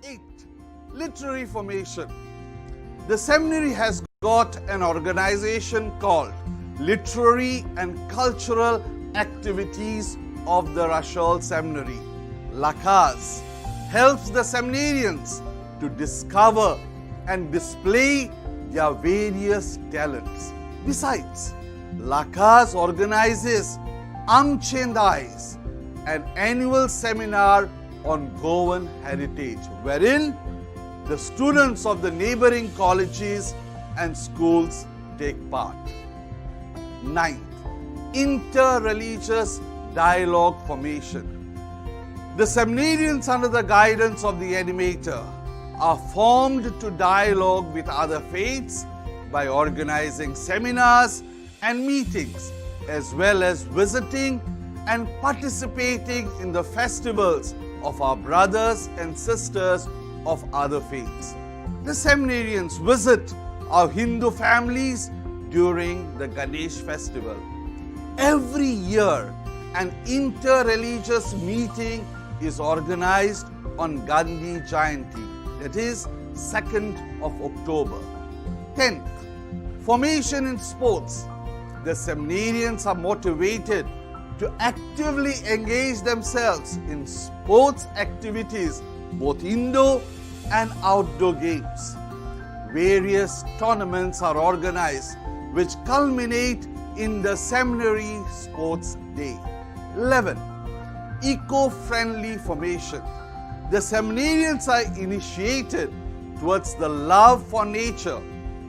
8. Literary formation. The seminary has got an organization called Literary and Cultural Activities of the Rachol Seminary. Lakas helps the seminarians to discover and display their various talents. Besides, Lakas organizes Amche Dais, an annual seminar on Goan heritage, wherein the students of the neighboring colleges and schools take part. Ninth, interreligious dialogue formation. The seminarians, under the guidance of the animator, are formed to dialogue with other faiths by organizing seminars and meetings, as well as visiting and participating in the festivals of our brothers and sisters of other faiths. The seminarians visit our Hindu families during the Ganesh festival. Every year, an interreligious meeting is organized on Gandhi Jayanti, that is 2nd of October. 10th, formation in sports. The seminarians are motivated to actively engage themselves in sports activities, both indoor and outdoor games. Various tournaments are organized which culminate in the Seminary Sports Day. 11. Eco-friendly formation. The seminarians are initiated towards the love for nature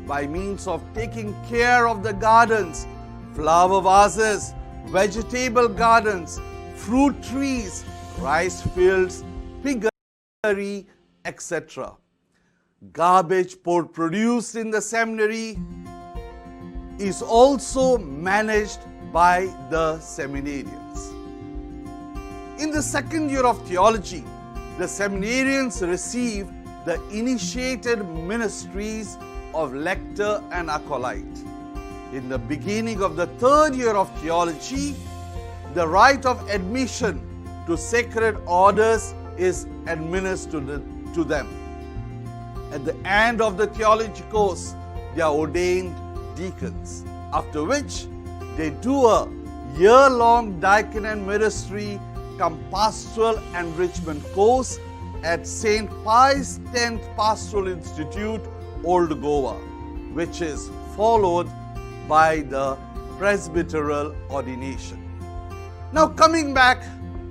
by means of taking care of the gardens, flower vases, vegetable gardens, fruit trees, rice fields, piggery, etc. Garbage produced in the seminary is also managed by the seminarians. In the second year of theology, the seminarians receive the initiated ministries of lector and acolyte. In the beginning of the third year of theology, the right of admission to sacred orders is administered to them. At the end of the theology course, they are ordained deacons, after which they do a year-long diaconate ministry cum pastoral enrichment course at St. Pius X Pastoral Institute, Old Goa, which is followed by the presbyteral ordination. Now, coming back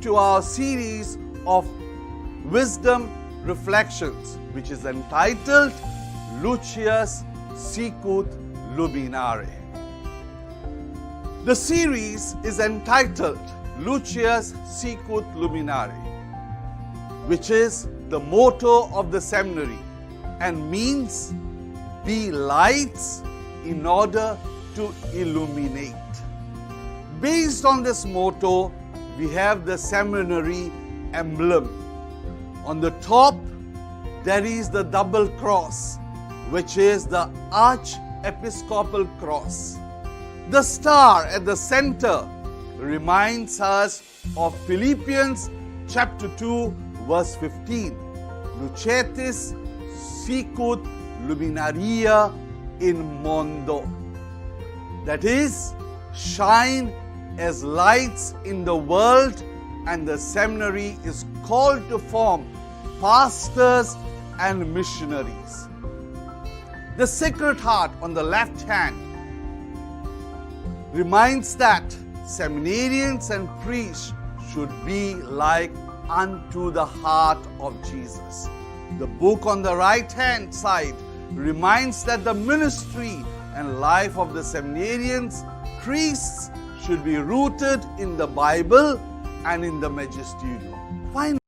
to our series of Wisdom Reflections, which is entitled Luceas Sicut Luminare. The series is entitled Luceas Sicut Luminare, which is the motto of the seminary and means be lights in order to illuminate. Based on this motto, we have the seminary emblem. On the top, there is the double cross, which is the Archiepiscopal cross. The star at the center reminds us of Philippians chapter 2, verse 15. Lucetis sicut luminaria in mondo. That is, shine as lights in the world, and the seminary is called to form pastors and missionaries. The Sacred Heart on the left hand reminds that seminarians and priests should be like unto the heart of Jesus. The book on the right hand side reminds that the ministry and life of the seminarians, priests, should be rooted in the Bible and in the magisterium. Finally,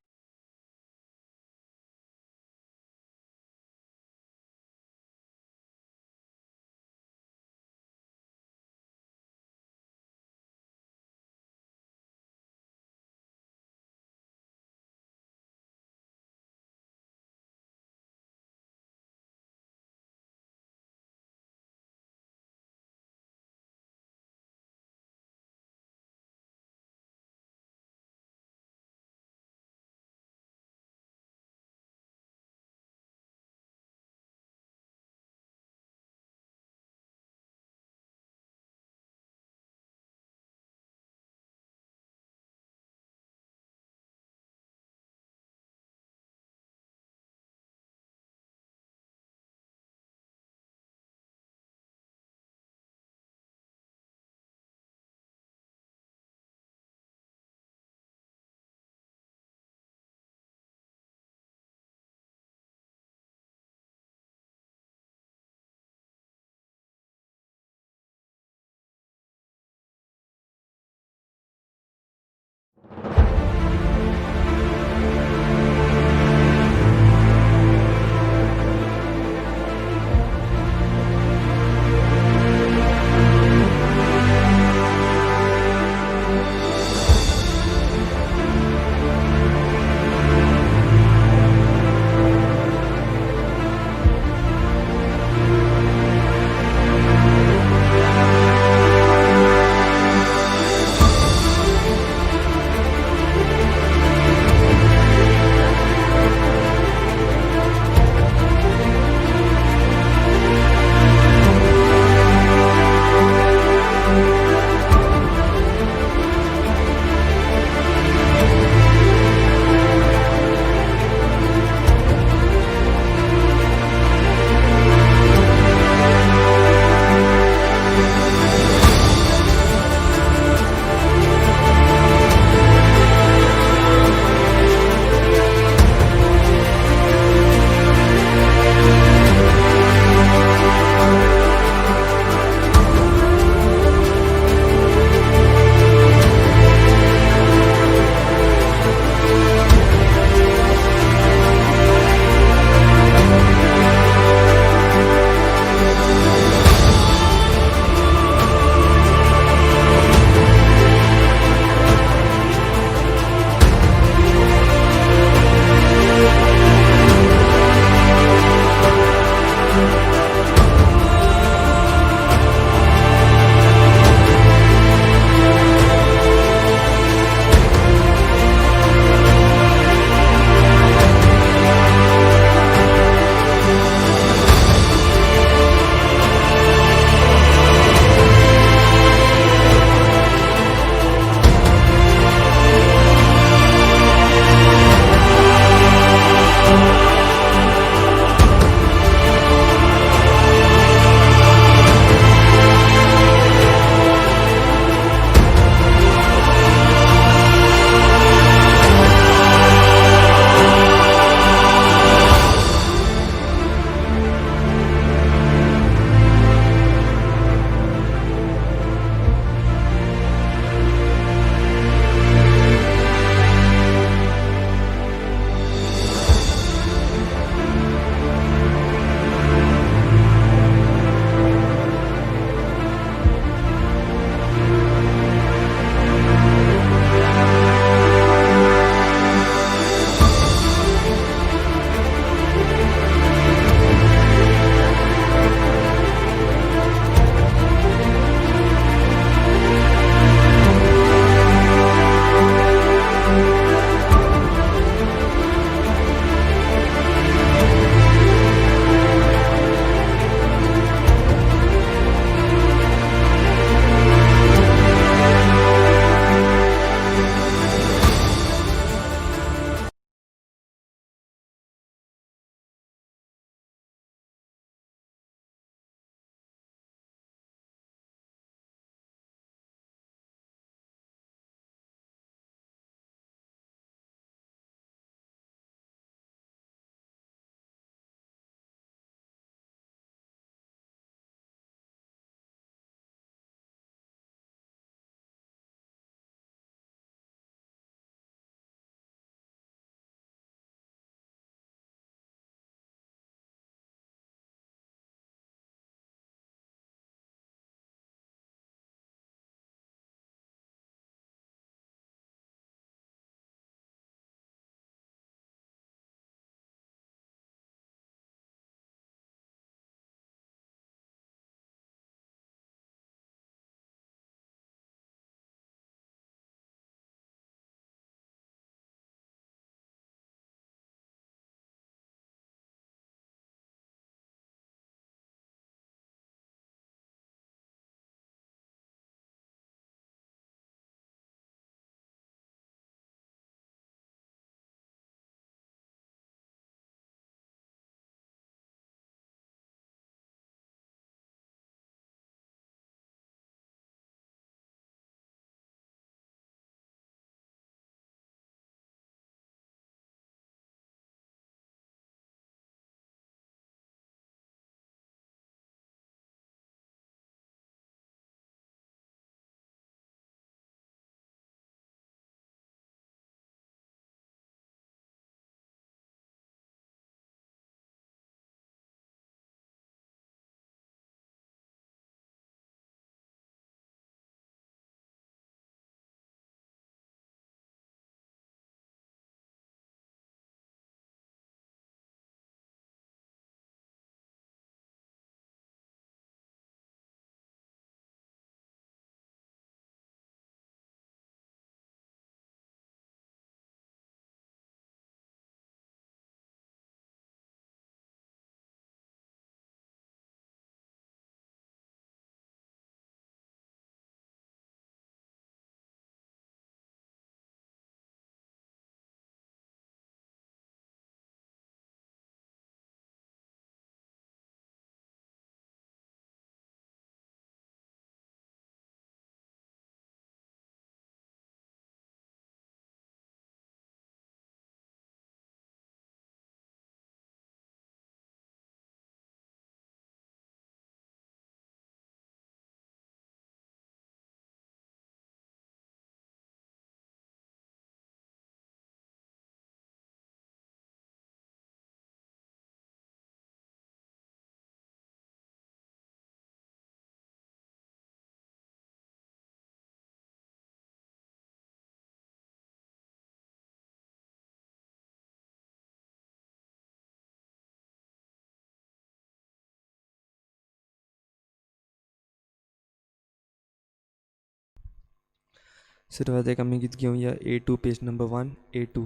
सुरवातेक आमी गीत घेवया A2 page number 1 A2.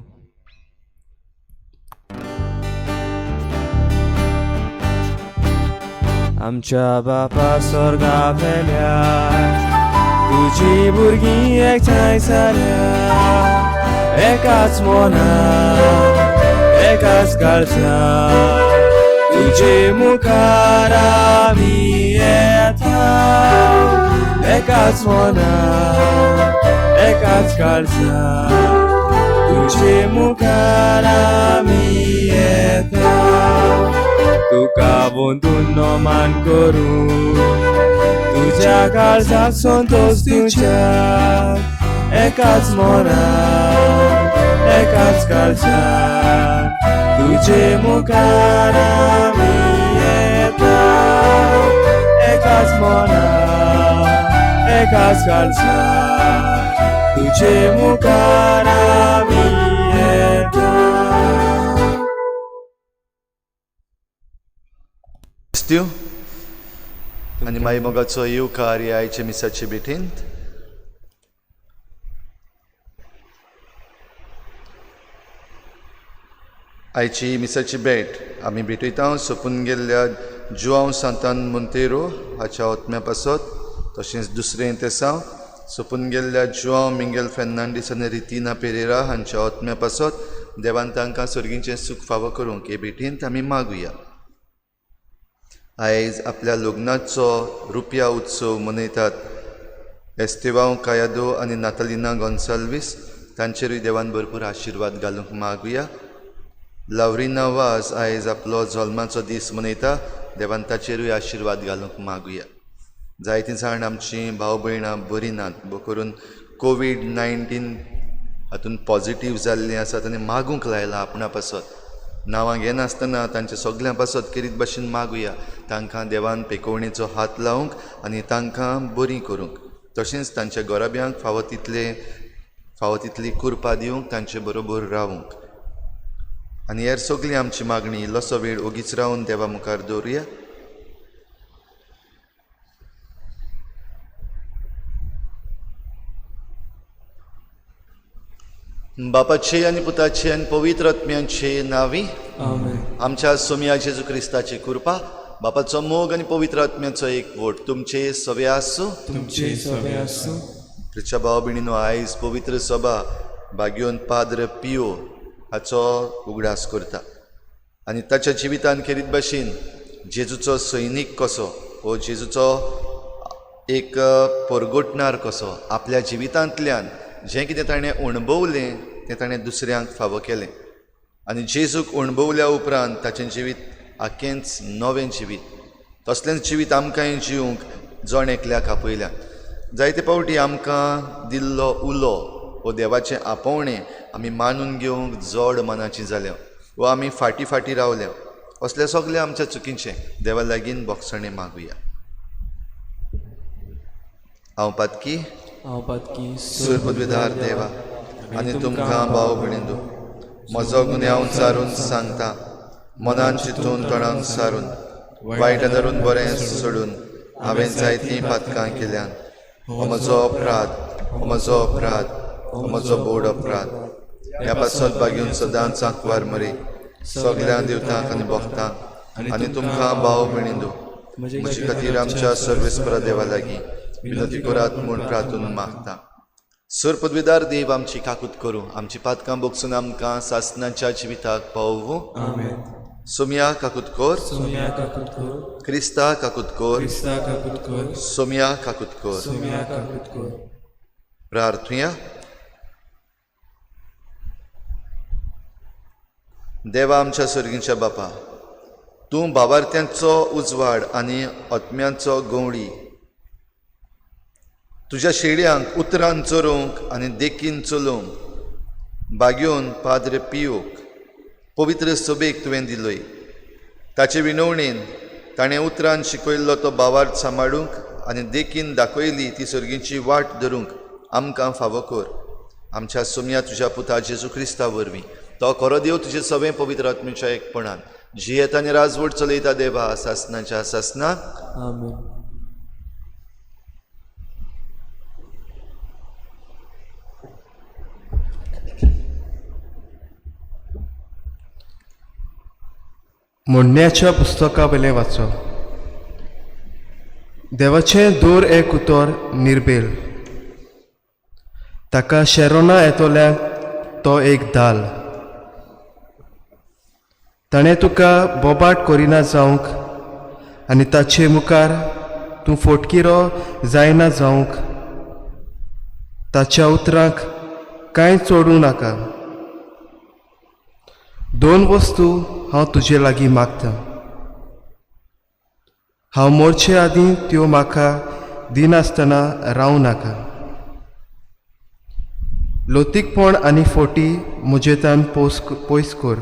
आमच्या बापा स्वर्गा वेल्या तुजी भुरगीं एकठांय जाल्या एकाच मना एकाच काळजान तुजे मुखार आमी येता एकाच मना एकाच काळजान तुजे मुखार आमी येता तुका वंदून नमन करूं तुज्या काळजाक संतोश दिवच्या एकाच मनान एकाच काळजान तुजे मुखार आमी येता एकाच मनान एकाच काळजान तुजे मुखार आमी येता. क्रिस्तीव आनी माई मोगाचो येवकार ह्या आयच्या मिसाचे भेटींत. आयची मिसाची भेट आमी भेटयता सोंपून गेल्ल्या जुआंव सांतान मोंतेरो हाच्या ओतम्या पासत, तशेंच दुसरें तेसांव सोंपून गेल्ल्या जुआंव मिंगेल फेर्नांडीस आनी रितिना पेरेरा हांच्या ओतम्या पासत देवान तांकां सर्गीचें सूख फावो करूंक हे भेटींत आमी मागुया. आयज आपल्या लग्नाचो रुपया उत्सव मनयतात एस्तेवांव कायादो आनी नातालिना गोन्साल्वीस तांचेरूय देवान भरपूर आशिर्वाद घालूंक मागुया. लावरिना वाज आयज आपलो जल्माचो दीस मनयता, देवान ताचेरूय आशिर्वाद घालूंक मागुया. जायतीं जाण आमचीं भाव भयणां बरीं नात, करून कोवीड-19 हातूंत पॉजिटीव जाल्लीं आसात आनी मागूंक लायलां आपणा पासत. नांवां घेनासतना तांच्या सगल्यां पासत खेरीत भाशेन मागुया तांकां देवान पेकोवणेचो हात लावंक आनी तांकां बरीं करूंक, तशेंच तांच्या घराब्यांक फावो तितली कृपा दिवंक, तांचे बरोबर रावूंक. आनी हेर सगळी आमची मागणी इल्लोसो वेळ ओगीच रावन देवा मुखार दवरुया. बापाचे आनी पुताचे आनी पवित्र आत्म्याचे नांवी आमेन. आमच्या सोमया जेजू क्रिस्ताची कृपा, बापाचो मोग आनी पवित्र आत्म्याचो एकवट तुमचे सवे आसूं. तुमचे सवे आसूं. प्रिच्या भाव भयणीनो, आयज पवित्र सभा भाग्योन पाद्र पियो हाचो उगडास करता आनी ताच्या जिवितान खेरीत भाशेन जेजूचो सैनीक कसो वो जेजूचो एक परगटणार कसो आपल्या जिवितांतल्यान जें कितें ताणें अणभवलें तें ताणें दुसऱ्यांक फावो केलें आनी जेजूक अणभवल्या उपरांत ताचें जिवीत आख्खेंच नवें जिवीत, तसलेंच जिवीत आमकांय जिवंक जण एकल्याक आपयल्या. जायते फावटी आमकां दिल्लो उलो वो देवाचें आपोवणें आमी मानून घेवंक जड मनाची जाल्या वो आमी फाटीं फाटीं रावल्या. असल्या सगल्या आमच्या चुकीचें देवा लागीं बोगसणें मागुया. हांव पातकी हांव पातकी सुरपदवीधार देवा आनी तुमकां भाव भयणींनो म्हजो गुन्यांव सारून सांगता, मनान चिंतून तोंडान सारून वायट धरून बरें सोडून हांवें जायतीं पातकां केल्यान. हो म्हजो अपराध, हो म्हजो अपराध, हो म्हजो बोड अपराध. ह्या पासत बागेवन सदांच आंकवार मरे सगल्या देवतांक आनी भक्तांक आनी तुमकां भाव भयणींनो म्हजे खातीर आमच्या सर्वेस्परा देवा लागीं विनंती करात म्हूण प्रार्थून मागता. सर पदवीदार देव आमची काकूत करूं, आमची पातकां बोगसून आमकां सासनाच्या जिविताक पावोवं. आमेन. सोमया काकूत कर, सोमया काकूत कर, क्रिस्ता काकूत कर, क्रिस्ता काकूत कर, सोमया काकूत कर. सोमया काकूत कर. प्रार्थुया. देवा आमच्या सर्गीच्या बापा, तूं भावार्थ्यांचो उजवाड आनी आत्म्यांचो गंवडी, तुज्या शेळयांक उतरान चरोवंक आनी देखीन चलोवंक बागेवन पाद्र पियोक पवित्र सभेक तुवें दिलोय. ताचे विनवणेन ताणें उतरान शिकयल्लो तो भावार्थ सांबाळूंक आनी देखीन दाखयली ती सर्गीची वाट धरूंक आमकां फावो कर. आमच्या सोमया तुज्या पुता जेजू क्रिस्ता वरवीं तो खरो देव तुजे सगळें पवित्र आत्म्याच्या एकपणान जियेता आनी राजवट चलयता देवा सासनाच्या सासना. आमेन. म्हणण्याच्या पुस्तका वयलें वाचप. देवाचें दर एक उतर निर्बेल, ताका शेरोना येतोल्याक तो एक दाल. ताणें तुका बोबाट करिना जावंक आनी ताचे मुखार तूं फोटकिरो जायना जावंक ताच्या उतरांक कांय चोडूं नाका. दोन वस्तू हांव तुजे लागीं मागतां, हांव मोरचे आदीं त्यो म्हाका दिनासतना रावं नाका. लोतीकपण आनी फोटी म्हजेतान पयस कर,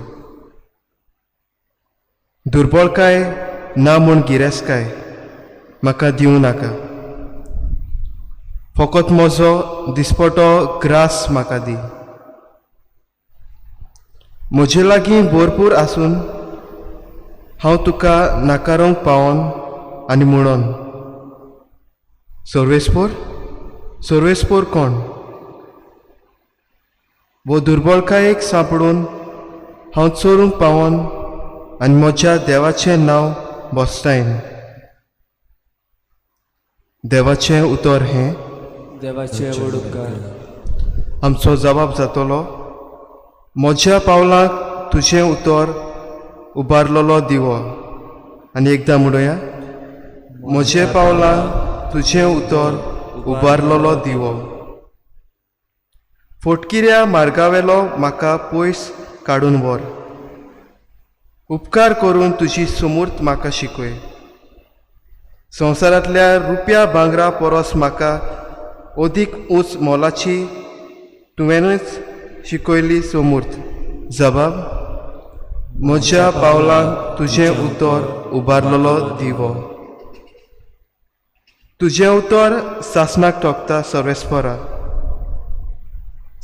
दुर्बळकाय ना म्हूण गिरेस्तकाय म्हाका दिवं नाका. फकत म्हजो दिसपटो ग्रास म्हाका दी. म्हजे लागीं भरपूर आसून हांव तुका नाकारूंक पावोन आनी म्हणून सर्वेस्पोर सर्वेस्पोर कोण वो दुर्बळकायेक सांपडून हांव चोरूंक पावोन आनी म्हज्या देवाचें नांव बोस्तायन. देवाचें उतर हें देवाचे व्हड उपकार. आमचो जबाब जातलो, म्हज्या पावलाक तुजें उतर उबारलेलो दिवो. आनी एकदां म्हणुया, म्हजे पावलाक तुजें उतर उबारलेलो दिवो. फोटकिऱ्या मार्गावेलो म्हाका पयस काडून व्हर, उपकार करून तुजी सुमूर्त म्हाका शिकय. संवसारांतल्या रुपया भांगरा परस म्हाका अदीक उंच मोलाची तुवेंनूच शिकयली सोमूर्त. जबाब, म्हज्या पावलांक तुजें उतर उबारलेलो दिवो. तुजें उतर सासणाक तोखता सर्वेस्परा,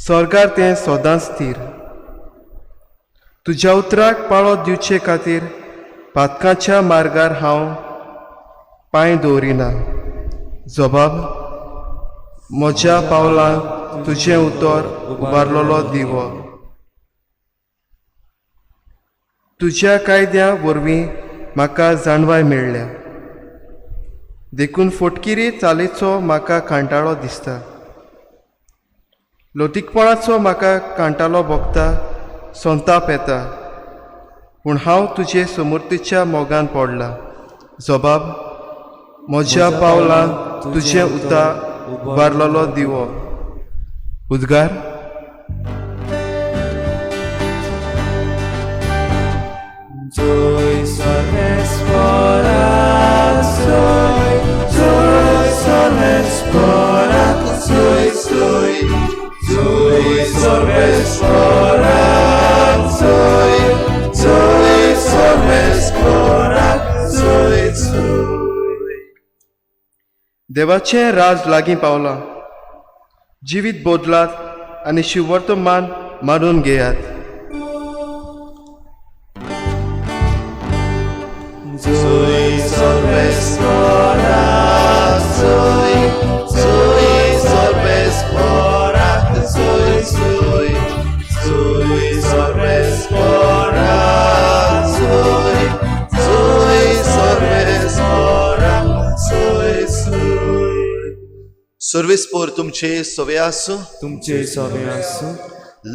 स्वर्गार तें सदांच स्थीर. तुज्या उतराक पाळो दिवचे खातीर पातकाच्या मार्गार हांव पांय दवरिना. जबाब, म्हज्या पावलांक तुजें उतर उबारलेलो दिवो. तुज्या कायद्या वरवीं म्हाका जाणवाय मेळ्ळ्या, देखून फोटकिरी चालीचो म्हाका कांटाळो दिसता. लोटीकपणाचो म्हाका कांटाळो भोगता, संताप येता, पूण हांव तुजे समूर्तीच्या मोगान पडला. जबाब, म्हज्या पावलांक तुजें उतर उबारलेलो दिवो. उद्गार. जय सर्वेस्परा जय, जय सर्वेस्परा जय जय जय सर्वेस्परा जय जय सर्वेस्परा जय जय. देवाचें राज लागीं पावलां, जिवीत बदलात आनी शिवर्तमान मानून घेयात. जय सर्वेस्परा जय जय सर्वेस्परा जय जय जय सर्वेस्परा जय जय सर्वेस्परा जय जय. सर्वेस्पोर तुमचे सवे आसूं. तुमचे सवे आसूं.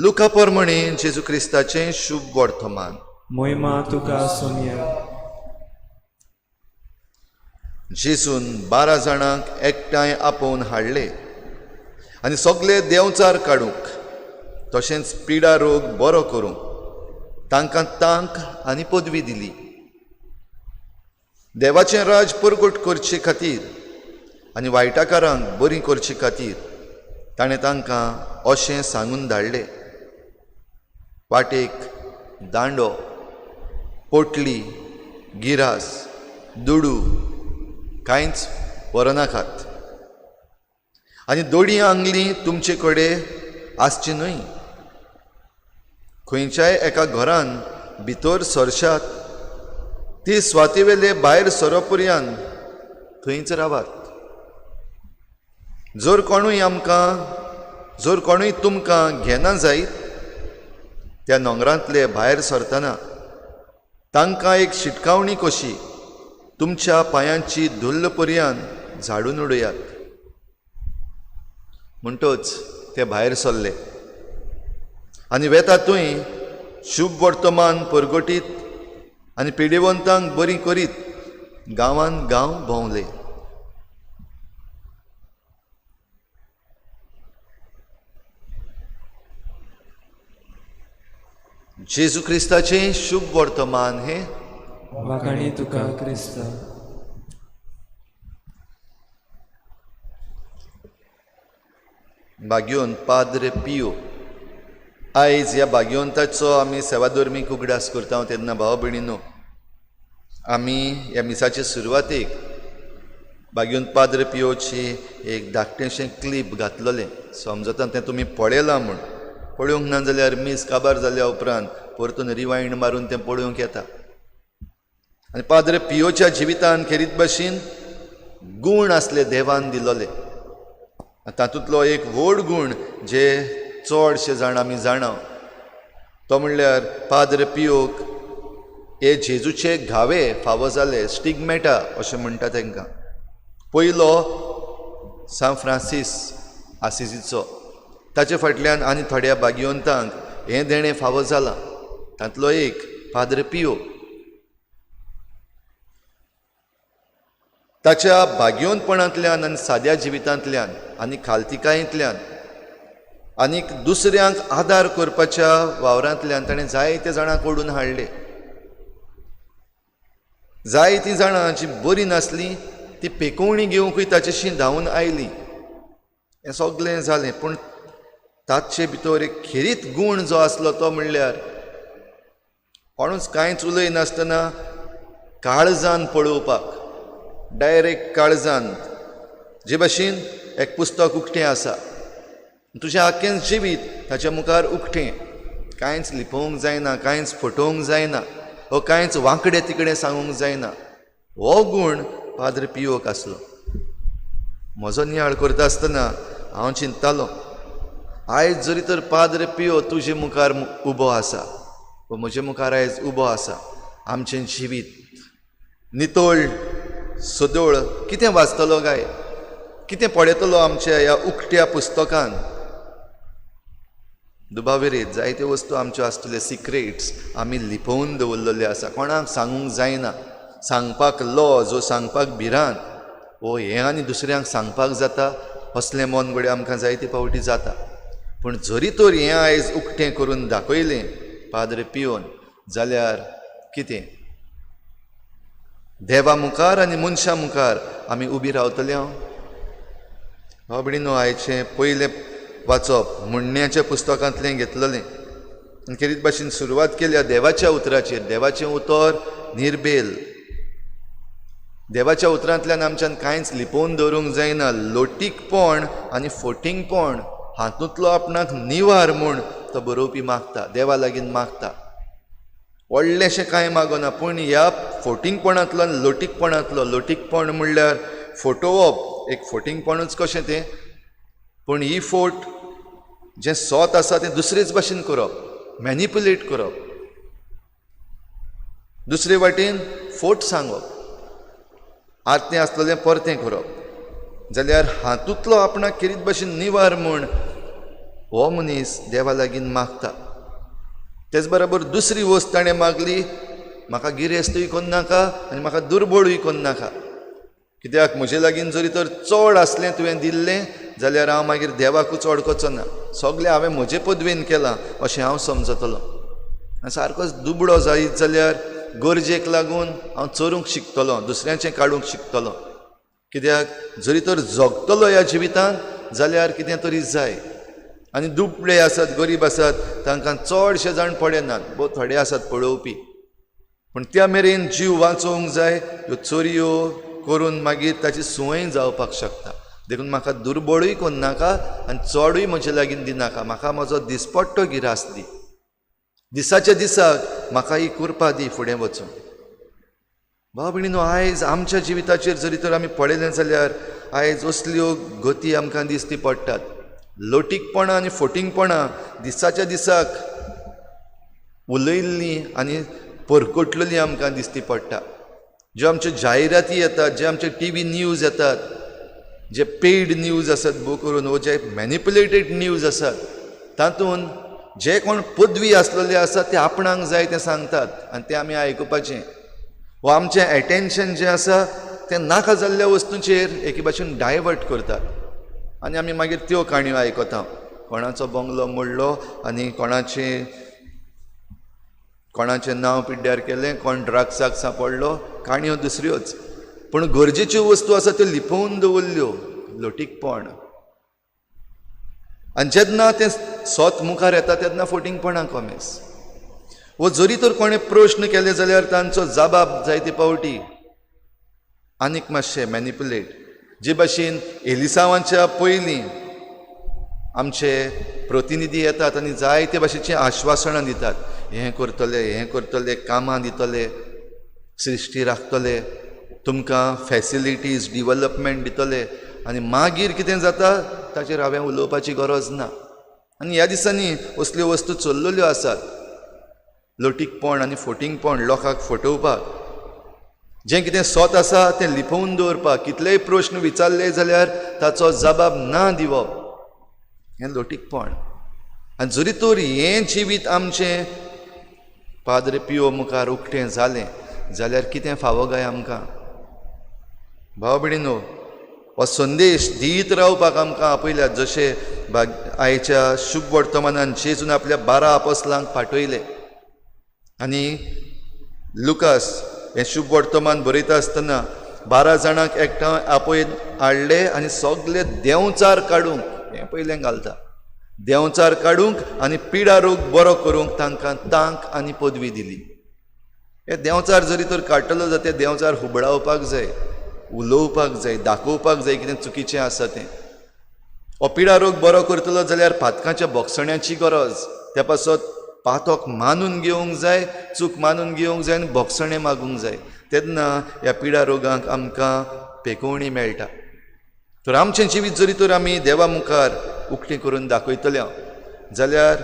लुका प्रमाणे जेजू क्रिस्ताचें शुभ वर्तमान. मोहिमा तुका सोमया. जेजून 12 जाणांक एकठांय आपोवन हाडले आनी सगले देंवचार काडूंक तशेंच पिडा रोग बरो करूंक तांकां तांक आनी पदवी दिली. देवाचें राज परगट करचे खातीर आनी वायटाकारांक बरी करचे खातीर ताणें तांकां अशें सांगून धाडले, वाटेक दांडो, पोटली, गिरास, दुडू कांयच व्हरनाकात आनी दोडी आंगली तुमचे कडेन आसची न्हय. खंयच्याय एका घरान भितर सरशात ती स्वातीवेले भायर सरपर्यंत थंयच रावात. जर कोणूय आमकां जर कोणूय तुमकां घेना जायत त्या नोंगरांतले भायर सरतना तांकां एक शिटकावणी कशी तुमच्या पांयांची धुल्ल पर्यान झाडून उडयात. म्हणटच ते भायर सरले आनी वेता थंय शुभ वर्तमान परगटीत आनी पिडेवंतांक बरी करीत गांवान गांव भोंवले. जेजू क्रिस्ताचें शुभ वर्तमान हें. वाखाणी तुका क्रिस्ता. बाग्योन पाद्रे पियो. आयज ह्या बाग्योंताचो आमी सेवाधर्मीक उगडास करता तेन्ना भाव भयणीनो आमी ह्या मिसाचे सुरवातेक बाग्योन पाद्रे पियोची एक धाकटेंशें क्लीप घातलेलें. समजता तें तुमी पळयलां म्हूण. पळोवंक ना जाल्यार मीस काबार जाल्या उपरांत परतून रिवायंड मारून तें पळोवंक येता. आनी पाद्रे पियोच्या जिवितान खेरीत भाशेन गूण आसले देवान दिलोले. तातूंतलो एक व्हड गूण जे चडशे जाण आमी जाणा तो म्हणल्यार पाद्रे पियोक हे जेजूचे घावे फावो जाले, स्टिगमेटा अशें म्हणटा तांकां. पयलो सांत फ्रांसीस आसिजीचो, ताचे फाटल्यान आनी थोड्या बागिवंतांक हें देणें फावो जालां. तांतलो एक पाद्रे पियो. ताच्या भाग्योनपणांतल्यान आनी साद्या जिवितांतल्यान आनी खालतिकायेंतल्यान आनीक दुसऱ्यांक आदार करपाच्या वावरांतल्यान ताणें जायते जाणांक ओडून हाडले. जायतीं जाणां जीं बरीं नासलीं ती पेकोवणी घेवंकूय ताचेशी धांवून आयलीं. हें सगलें जालें पूण ताचे भितर एक खेरीत गूण जो आसलो तो म्हणल्यार कोणूच कांयच उलयनासतना काळजान पळोवपाक, डायरेक्ट काळजान. जे भाशेन एक पुस्तक उक्तें आसा, तुजें आख्खें जिवीत ताच्या मुखार उक्तें, कांयच लिपोवंक जायना, कांयच फटोवंक जायना, वो कांयच वांकडें तिकडें सांगूंक जायना. हो गूण पाद्रे पियोक आसलो. म्हजो नियाळ करता आसतना हांव चिंततालो, आयज जरी तर पाद्रे पियो तुजे मुखार उबो आसा वो म्हजे मुखार आयज उबो आसा, आमचें जिवीत नितळ सदळ कितें वाचतलो काय, कितें पळयतलो आमच्या ह्या उक्त्या पुस्तकान? दुबाविरेत जायत्यो वस्तू आमच्यो आसतल्यो, सिक्रेट्स आमी लिपोवन दवरलेल्यो आसा, कोणाक सांगूंक जायना, सांगपाक लॉज वो सांगपाक भिरांत, वो हें आनी दुसऱ्यांक सांगपाक जाता असलें मन घडये आमकां जायते फावटी जाता. पूण जरी तर हें आयज उक्तें करून दाखयलें पाद्रे पियोन जाल्यार कितें देवा मुखार आनी मनशां मुखार आमी उबी रावतले? हांव भाव भयणीनो आयचें पयलें वाचप म्हणण्याच्या पुस्तकांतलें घेतलेलें आनी खेरीत भाशेन सुरवात केल्या देवाच्या उतराचेर. देवाचें उतर निर्बेल, देवाच्या उतरांतल्यान आमच्यान कांयच लिपोवन दवरूंक जायना. लोटीकपण आनी फोटिंगपण हातूंतलो आपणाक निवार म्हूण तो बरोवपी मागता, देवा लागीं मागता. व्हडलेंशें कांय मागना, पूण ह्या फोटिंगपणांतलो आनी लोटीकपणांतलो, लोटीकपण म्हणल्यार फटोवप, एक फोटिंगपणूच कशें तें, पूण ही फोट जें सोत आसा तें दुसरेच भाशेन करप, मॅनिपुलेट करप, दुसरे वाटेन फोट सांगप, आरतें आसलेलें परतें करप, जाल्यार हातूंतलो आपणाक खेरीत भाशेन निवार म्हूण हो मनीस देवा लागीं मागता. तेच बरोबर दुसरी वस्त ताणें मागली, म्हाका गिरेस्तूय कोन्नाका आनी म्हाका दुर्बळूय कोन्नाका, कित्याक म्हजे लागीं जरी तर चड आसलें तुवें दिल्लें जाल्यार हांव मागीर देवाकूच वळखचो ना, सगळें हांवें म्हजे पदवेन केलां अशें हांव समजतलो. आनी सारकोच दुबळो जायत जाल्यार गरजेक लागून हांव चोरूंक शिकतलो, दुसऱ्यांचें काडूंक शिकतलो, कित्याक जरी तर जगतलो ह्या जिवितांत जाल्यार कितें तरी जाय. आनी दुबळे आसात, गरीब आसात, तांकां चडशे जाण पळयनात, भोव थोडे आसात पळोवपी, पूण त्या मेरेन जीव वाचोवंक जाय. ह्यो चोरयो करून मागीर ताची संवय जावपाक शकता. देखून म्हाका दुर्बळूय कोन्नाका आनी चडूय म्हजे लागीं दिनाका, म्हाका म्हजो दिसपट्टो गिरास दी, दिसाच्या दिसाक म्हाका ही कृपा दी फुडें वचून. भाव भयणीनो, आयज आमच्या जिविताचेर जरी तर आमी पळयलें जाल्यार आयज असल्यो गती आमकां दिसती पडटात. लोटीकपणां आनी फोटिंगपणां दिसाच्या दिसाक उलयल्लीं आनी परगटलेली आमकां दिसती पडटा. ज्यो आमच्यो जायराती येतात, जे आमचे टीव्ही न्यूज येतात, जे पेड न्यूज आसात भोव करून वो जे मॅनिपुलेटेड न्यूज आसात, तातूंत जे कोण पदवी आसलेले आसात ते आपणाक जाय तें सांगतात आनी तें आमी आयकुपाचें. वो आमचें एटेन्शन जें आसा तें नाका जाल्ल्या वस्तूंचेर एके भाशेन डायवर्ट करतात आनी आमी मागीर त्यो काणयो आयकता. कोणाचो बंगलो मोडलो आनी कोणाचें नांव पिड्ड्यार केलें, कोण ड्रग्साक सांपडलो, काणयो दुसऱ्योच. पूण गरजेच्यो वस्तू आसा त्यो लिपोवन दवरल्यो, लोटीकपण. आनी जेन्ना तें सोत मुखार येता तेन्ना फोटिंगपणां कोमेस. वो जरी तर कोणें प्रश्न केले जाल्यार तांचो जबाब जायते पावटी आनीक मातशें मॅनिपुलेट. जे भाशेन एलिसांवाच्या पयलीं आमचे प्रतिनिधी येतात आनी जायते भाशेचीं आश्वासनां दितात, हें करतले, हें करतले, कामां दितले, सृश्टी राखतले, तुमकां फॅसिलिटीज डिवलपमेंट दितले. आनी मागीर कितें जाता ताचेर हांवें उलोवपाची गरज ना. आनी ह्या दिसांनी असल्यो वस्तू चल्लेल्यो आसात, लोटीकपण आनी फोटिंगपण, लोकांक फटोवपाक, जें कितें सोत आसा तें लिपोवन दवरपाक, कितलेय प्रश्न विचारले जाल्यार ताचो जबाब ना दिवप, हें लोटीकपण. आनी जरी तर हें जिवीत आमचें पाद्रे पियो मुखार उक्तें जालें जाल्यार कितें फावो काय आमकां? भाव भयणीनो, हो संदेश दीत रावपाक आमकां आपयल्यात. जशें आयच्या शुभ वर्तमानान जेजून आपल्या 12 आपोसलांक पाठयले आनी लुकास हें शुभ वर्तमान बरयता आसतना 12 जाणांक एकठांय आपय हाडले आनी सगले देंवचार काडूंक, हें पयलें घालता, देंवचार काडूंक आनी पिडा रोग बरो करूंक तांकां तांक आनी पदवी दिली. हे देंवचार जरी तर काडटलो जाल्यार ते देंवचार हुबडावपाक जाय, उलोवपाक जाय, दाखोवपाक जाय कितें चुकीचें आसा तें. हो पिडा रोग बरो करतलो जाल्यार पातकाच्या भोगसण्याची गरज, त्या पासत पातक मानून घेवंक जाय, चूक मानून घेवंक जाय आनी भोगसणें मागूंक जाय, तेन्ना ह्या पिडा रोगांक आमकां पेकोवणी मेळटा. तर आमचें जिवीत जरी तर आमी देवा मुखार उक्तें करून दाखयतले जाल्यार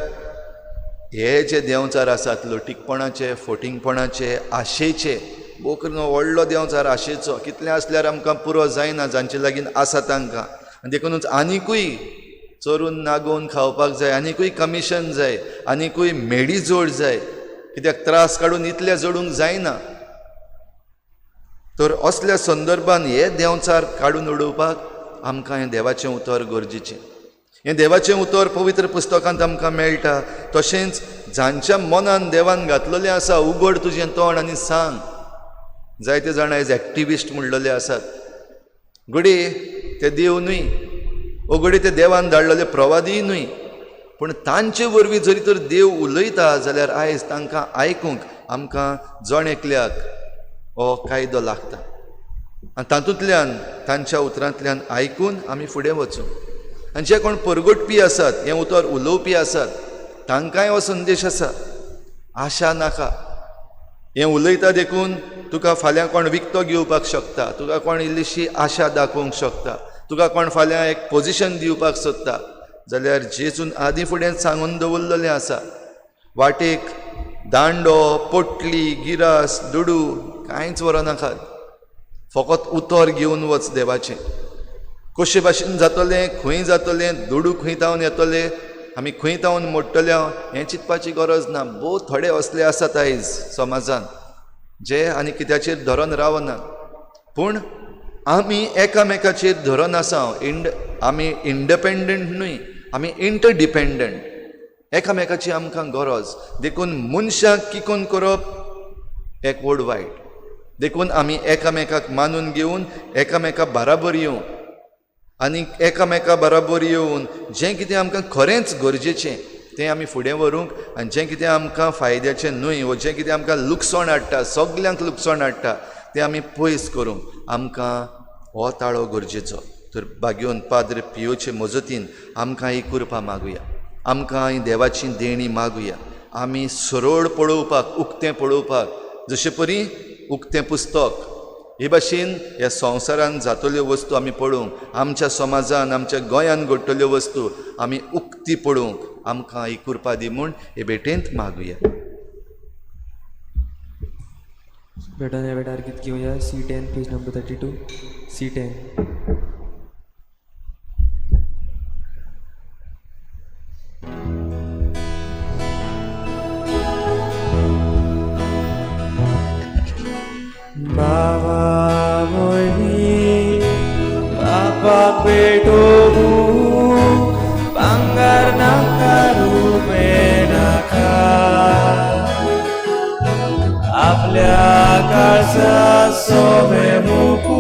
हे जे देंवचार आसात लोटीकपणाचे, फोटिंगपणाचे, आशेचे, भोव करून व्हडलो देंवचार आशेचो, कितलें आसल्यार आमकां पुरो जायना जांचे लागीं आसा तांकां, आनी देखुनूच आनिकूय चोरून नागोवन खावपाक जाय, आनिकूय कमिशन जाय, आनिकूय मेडी जोड जाय, कित्याक त्रास काडून इतले जोडूंक जायना. तर असल्या संदर्भान हे देंवचार काडून उडोवपाक आमकां हें देवाचें उतर गरजेचें. हें देवाचें उतर पवित्र पुस्तकांत आमकां मेळटा. तशेंच जांच्या मनान देवान घातलेलें आसा, उगड तुजें तोंड आनी सांग. जायते जाण आयज एक्टिविस्ट म्हणलेले आसात, घडये ते देव न्हय ओ घडये ते देवान धाडलेले प्रवादीय न्हय, पूण तांचे वरवीं जरी तर देव उलयता जाल्यार आयज तांकां आयकूंक आमकां जण एकल्याक हो कायदो लागता आनी तातूंतल्यान तांच्या उतरांतल्यान आयकून आमी फुडें वचूं. आनी जे कोण परगटपी आसात, हें उतर उलोवपी आसात, तांकांय हो संदेश आसा, आशा नाका. हें उलयता देखून तुका फाल्यां कोण विकतो घेवपाक शकता, तुका कोण इल्लीशी आशा दाखोवंक शकता, तुका कोण फाल्यां एक पोजिशन दिवपाक सोदता, जाल्यार जेजून आदीं फुडें सांगून दवरलेलें आसा, वाटेक दांडो, पोटली, गिरास, दुडू कांयच व्हरों नाकात, फकत उतर घेवन वच देवाचें. कशे भाशेन जातलें, खंय जातलें, दुडू खंय तावन येतले, आमी खंय तावन मोडटले, हें चिंतपाची गरज ना. भोव थोडे असले आसात आयज समाजान जे आनी कित्याचेर धरून रावनात, पूण आमी एकामेकाचेर धरून आसा. आमी इंडिपेंडंट न्हय, आमी इंटरडिपेंडंट, एकामेकाची आमकां गरज. देखून मनशाक किकोन करप एक व्हड वायट. देखून आमी एकामेकाक मानून घेवन एकामेका बराबर येवन आनी एकामेका बराबर येवन जें कितें आमकां खरेंच गरजेचें तें आमी फुडें व्हरूंक आनी जें कितें आमकां फायद्याचें न्हय वो जें कितें आमकां लुकसाण हाडटा, सगल्यांक लुकसाण हाडटा, तें आमी पयस करूंक आमकां हो ताळो गरजेचो. तर भाग्योन पाद्र पियोचे मजतीन आमकां ही कृपा मागुया, आमकां ही देवाची देणी मागुया. आमी सरळ पळोवपाक, उक्तें पळोवपाक, जशे परी उक्तें पुस्तक हे भाशेन ह्या संवसारान जातल्यो वस्तू आमी पळोवंक, आमच्या समाजान, आमच्या गोंयान घडटल्यो वस्तू आमी उक्ती पळोवंक आमकां ही कृपा दी म्हूण हे भेटेंत मागुया. भेटून ह्या वेळार गीत घेवया C10 page number 32 C10. बाबा भयणी बापाक पेटोवू भांगर नाका रुपें नाका आपल्या काळजा सोबे मुकू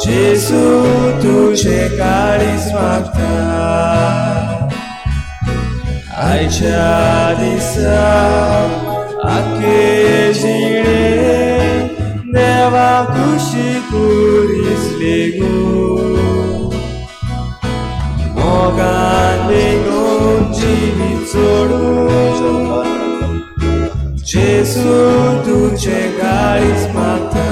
जेजू तुझे काळीज मागता आयच्या दिसा आखे जिणे देवा खुशी कुरिसले गो मोगान बेगून जिवीत सोडून जेजू तुझे काळीज मागता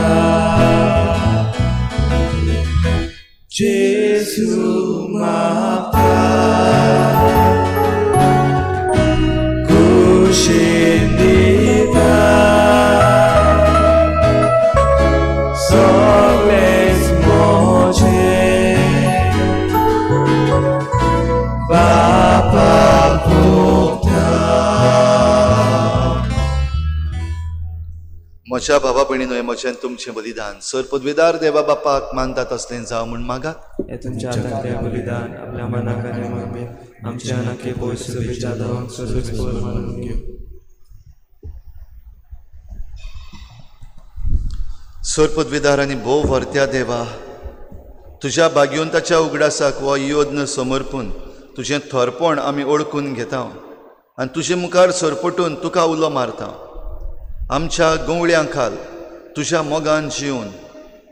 जेजू मागता खुशीन दिता सगळेच म्हजें बापा भोगता. म्हज्या भावा भयणीनो हें म्हजें आनी तुमचें बलिदान सर पदवेदार देवा बापाक मानता तसलें जावं म्हूण मागात. हे तुमच्या हातांतलें बलिदान आपल्या मनाक आनी मोहिमेक आमच्या आनाके पवित्र सभेच्या दावांक सर्वेस्पर मानून घेवं. सर पदवेदार आनी भोव व्हरत्या देवा, तुज्या भाग्यवंताच्या उगडासाक हो यज्ञ समर्पून तुजें थोरपण आमी ओळखून घेता आनी तुजे मुखार सरपटून तुका उलो मारता. आमच्या गवळ्यां खाल तुज्या मोगान जिवन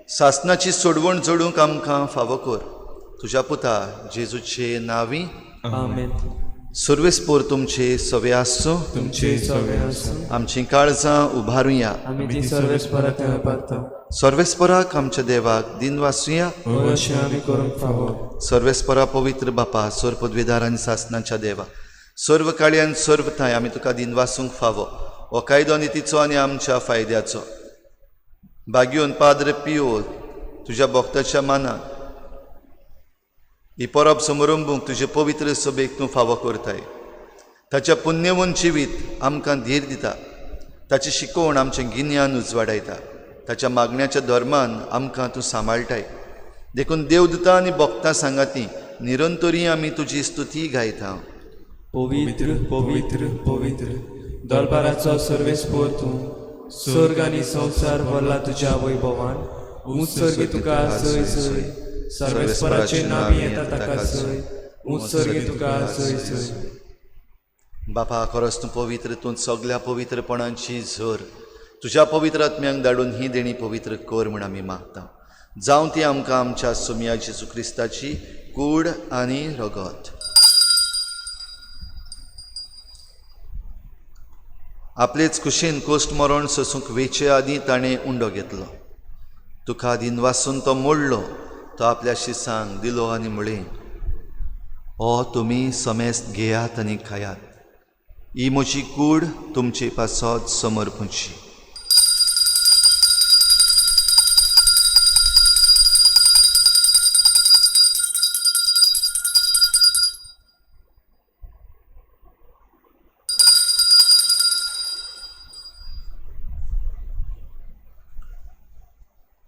सासनाची सोडवण जोडूंक आमकां फावो कर. तुज्या पुता जेजूचे नांवी आमेन. सर्वेस्पोर तुमचे सवे आसूं. तुमचे सगळे आसूं. आमचीं काळजां उबारुया. आमी ती सर्वेस्पराक थंय पावता. सर्वेस्पराक आमच्या देवाक दिनवासुया. हय अशें आमी करूंक फावो. सर्वेस्परा पवित्र बापा, सर्व पदवेदार आनी सासनाच्या देवा, सर्व काळी आनी सर्व ठांय आमी तुका दिनवासूंक फावो. हो कायदो नितीचो आनी आमच्या फायद्याचो. भाग्योन पाद्र पियो तुज्या भक्ताच्या मानाक ही परब समरंबूंक तुजे पवित्र सभेक तूं फावो करताय. ताच्या पुण्यवंत जिवीत आमकां धीर दिता. ताची शिकवण आमचें गिन्यान उजवाडायता. ताच्या मागण्याच्या धर्मान आमकां तूं सांबाळटाय. देखून देवदूतां आनी भक्तां सांगाती निरंतरी आमी तुजी स्तुती गायता. पवित्र पवित्र पवित्र दरबाराचो सर्वेस्पोर तूं, स्वर्ग आनी संवसार भरला तुज्या वैभवान. ऊंच सर्गी तुका सय सय, सर्वेस्पराचे नांवी येता ताका सय. ऊंच सर्गी तुका सय सय. बापा, खरोच तूं पवित्र, तूं सगल्या पवित्रपणाची झर. तुज्या पवित्र आत्म्यांक धाडून ही देणी पवित्र कर म्हूण आमी मागता. जावं ती आमकां आमच्या सोमया जेजू क्रिस्ताची कूड आनी रगत. आपलेच खुशीन कोश्ट मरण सोसूंक वेचे आदीं ताणें उंडो घेतलो. तुका दिनवासून तो मोडलो. तो आपल्या शिसांक दिलो आनी म्हळें, हो तुमी समेस्त घेयात आनी खायात. ही म्हजी कूड तुमचे पासत समर्पूची.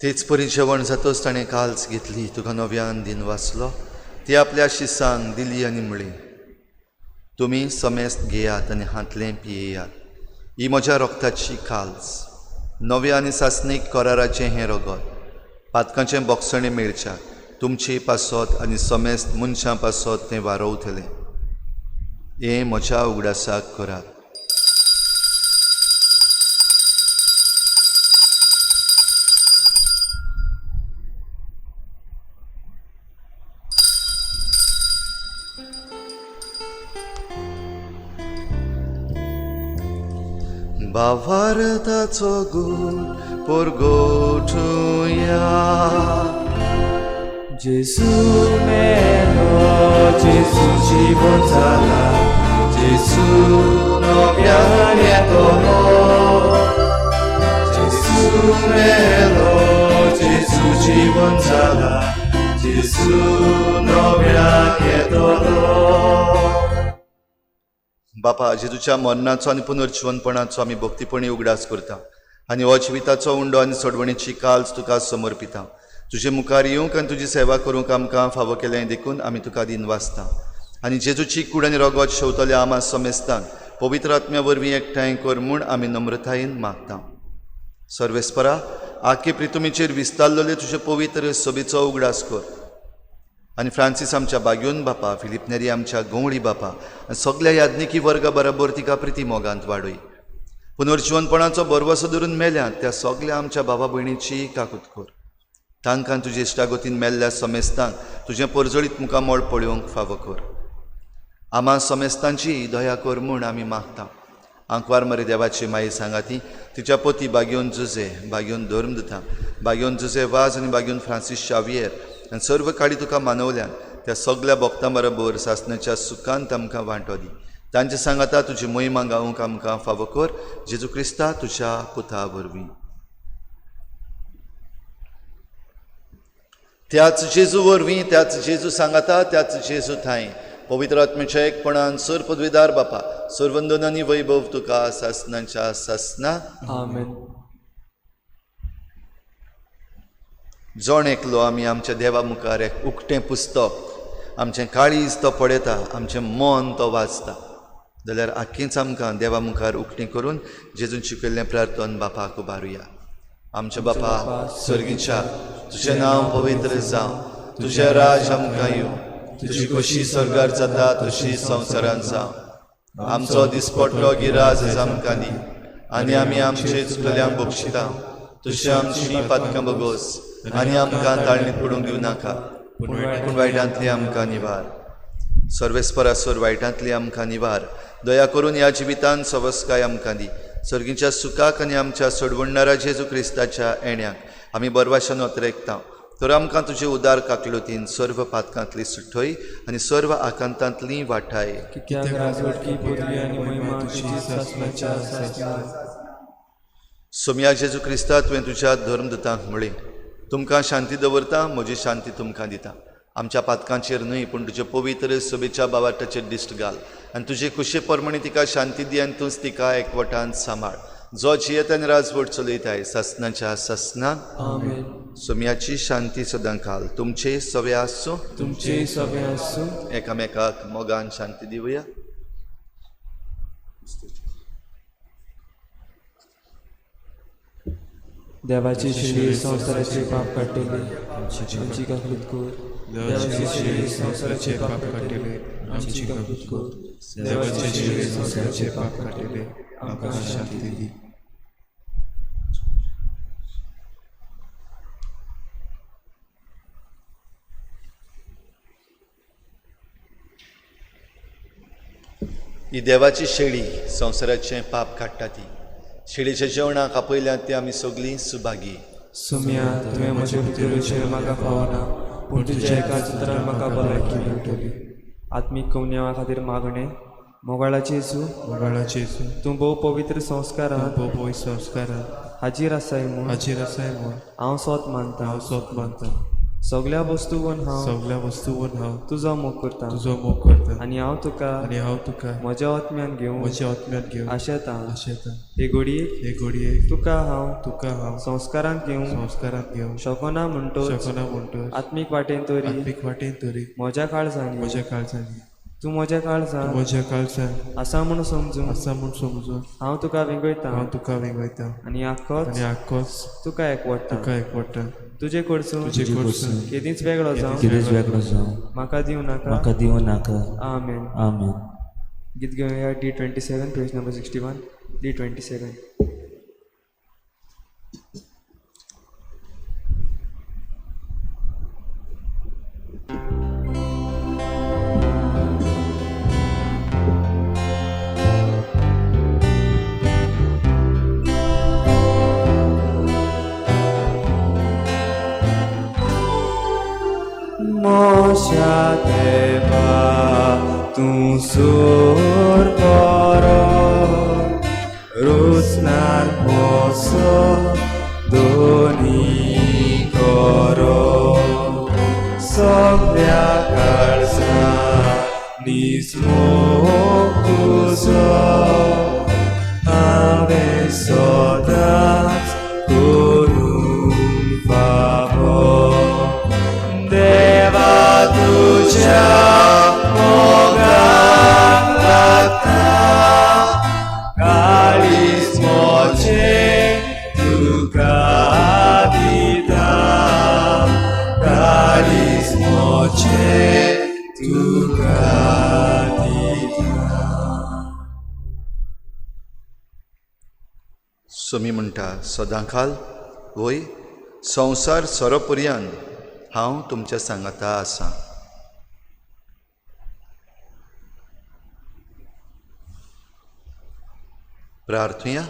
तेच परी जेवण जातच ताणें काल्स घेतली. तुका नव्यान दिन वाचलो. ती आपल्या शिसांक दिली आनी म्हळी, तुमी समेस्त घेयात आनी हांतलें पियेयात. ही म्हज्या रक्ताची काल्स, नव्या आनी सासणीक कराराचें हें रगत. पातकांचें बोगसणें मेळच्याक तुमचे पासत आनी समेस्त मनशां पासत तें वारोवतलें. हें म्हज्या उगडासाक करात. भावार्थाचो गूण परगटुया. जेजू मेलो, जेजू जिवन जाला, जेजू नव्यान येतलो. जिवंतपण जाला, जेजू नव्याक येतलो. बापा, जेजूच्या मरणाचो आनी पुनर्जिवनपणाचो आमी भक्तीपणी उगडास करता आनी हो जिविताचो उंडो आनी सोडवणीची काल्स तुका समर्पिता. तुजे मुखार येवंक आनी तुजी सेवा करूंक आमकां फावो केलें देखून आमी तुका दिनवासता आनी जेजूची कूड आनी रगत शेवतल्या आमा समेस्तांक पवित्र आत्म्या वरवीं एकठांय कर म्हूण आमी नम्रतायेन मागता. सर्वेस्परा, आखे प्रितुमीचेर विस्तारलेले तुजे पवित्र सभेचो उगडास कर आनी फ्रांसीस आमच्या बाग्योन बापा, फिलीप नेरी आमच्या गंवळी बापा आनी सगल्या याज्ञिकी वर्गा बरोबर तिका प्रिती मोगांत वाडय. पुनर्जिवनपणाचो भरवसो धरून मेल्यात त्या सगल्या आमच्या बाबा भयणीची काकूत कर. तांकां तुजे इश्टागतीन मेल्ल्या समेस्तांक तुजें परजळीत मुखामळ पळोवंक फावो कर. आमा समेस्तांची दया कर म्हूण आमी मागता. आंकवार मरे देवाची माई सांगाती तिच्या पती बाग्योन जुजे, बाग्योन धर्म दिता, बाग्योन जुजे वाज आनी बाग्योन फ्रांसीस शावियर आनी सर्व काळी तुका मानवल्यान त्या सगल्या भक्तां बरोबर सासणाच्या सुखांत आमकां वांटो दी. तांचे सांगाता तुजी महिमा गावंक आमकां फावो कर, जेजू क्रिस्ता तुज्या पुता वरवीं. त्याच जेजू वरवीं, त्याच जेजू सांगाता, त्याच जेजू थांय पवित्र आत्म्याच्या एकपणान सर पदवीदार बापा, सर्वंदन आनी वैभव तुका सासणाच्या सासना. आमेन. जण एकलो आमी आमच्या देवा मुखार एक उकतें पुस्तक, आमचें काळीज तो पळयता, आमचें मन तो वाचता, जाल्यार आख्खींच आमकां देवा मुखार उकतें करून जेजून शिकयल्लें प्रार्थन बापाक उबारुया. आमच्या बापा स्वर्गीच्या, तुजें नांव पवित्र जावं, तुजें राज आमकां येवं, तुजी खोशी स्वर्गार जाता तशी संवसारांत जावं. आमचो दिसपट्टो गिराज आमकां दी आनी आमी आमचे चुकल्यांक बक्षिता, तशी आमची पातकां बगोस आनी आमकां ताळणीत पडूंक दिवं नाका, पूण वायटांतली आमकां निवार. सर्वेस्परासर वायटांतली आमकां निवार. दया करून ह्या जिवितान सवस्काय आमकां दी. सर्गीच्या सुखाक आनी आमच्या सोडवणणारा जेजू क्रिस्ताच्या येण्याक आमी बरवाशान अतरेकता. तर आमकां तुजे उदार काकलुतीन सर्व पातकांतली सुठय आनी सर्व आकांतांतली वाठाय. कित्याक राजवटकी पदवी आनी महिमा तुजी सासणाच्या सासणा. सोमया जेजू क्रिस्ता, तुवें तुज्या धर्मदूतांक म्हळें, तुमकां शांती दवरता, म्हजी शांती तुमकां दिता. आमच्या पातकांचेर न्हय पूण तुजे पवित्र सभेच्या बावाटाचेर दिश्ट घाल आनी तुजे खुशे प्रमाणे तिका शांती दी आनी तूंच तिका एकवटान सांबाळ, जो जियेता आनी राजवट चलयताय सासणाच्या सासना. आमेन. सोम्याची शांती सदां काल तुमचे सवे आसूं, तुमचे सवे आसूं. एकामेकाक मोगान शांती दिवया. देवाची शेळी संवसाराचे पाप काडटली, आमची काकूत कर. देवाची शेळी संवसाराचे पाप काडटली, आमची काकूत कर. देवाची शेळी संवसाराचे पाप काडटली, आमकां शांती दी. ही देवाची शेळी संवसाराचें पाप काडटा ती शेळीच्या जेवणाक आपयल्यात ती आमी सगळीं सुभागी. सोम्या, तुवें म्हज्या भितरूचेर म्हाका फावना, पूण तुज्या एका उतरान म्हाका भलायकी मेळटली. आत्मीक कवन्यावा खातीर मागणें. मोगाळाचे जेजू, मोगाळाचे जेजू, तूं भोव पवित्र संस्कारांत, भोव पवित्र संस्कारांत हाजीर आसाय म्हूण, हाजीर आसाय म्हूण हांव सोत मानता, हांव सोत मानता. सगल्या वस्तूवन हांव, सगल्या वस्तूवन हांव तुजो मोग करता, तुजो मोग करता आनी हांव तुका, आनी हांव तुका म्हज्या आत्म्यान घेवन, म्हज्या आत्म्यान घेवन आशेता, आशेता. हे घडयेक, हे घडयेक तुका हांव, तुका हांव संस्कारांत घेवन, संस्कारांत घेवन शकना म्हणटोच, शकना म्हणटोच आत्मीक वाटेन तरी, आत्मीक वाटेन तरी म्हज्या काळजान, म्हज्या काळजान, तूं म्हज्या काळजान, म्हज्या काळजान आसा म्हूण समजून, आसा म्हूण समजून हांव तुका वेंगयता, हांव तुका वेंगयता आनी आख्खोच, आनी आख्खोच तुका एकवटता, तुका एकवटता. तुजे कडसून, तुजे कडसून केदींच वेगळो जावं, केदींच वेगळो जावं, म्हाका दिवं नाका. म्हाका दिवं नाका. आमेन. आमेन. गीत घेवया D27 page number 61. D27. मोशा देवा तूं सूर बरो, रुचनार मोसो दोनी करो. तुज्या मोगाक लागता काळीज म्हजें तुका दिता काळीज म्हजें तुका दिता. सोमी म्हणटा, सदांकाल वय संवसार सोरोपर्यान हांव तुमच्या सांगाता आसा. प्रार्थुया.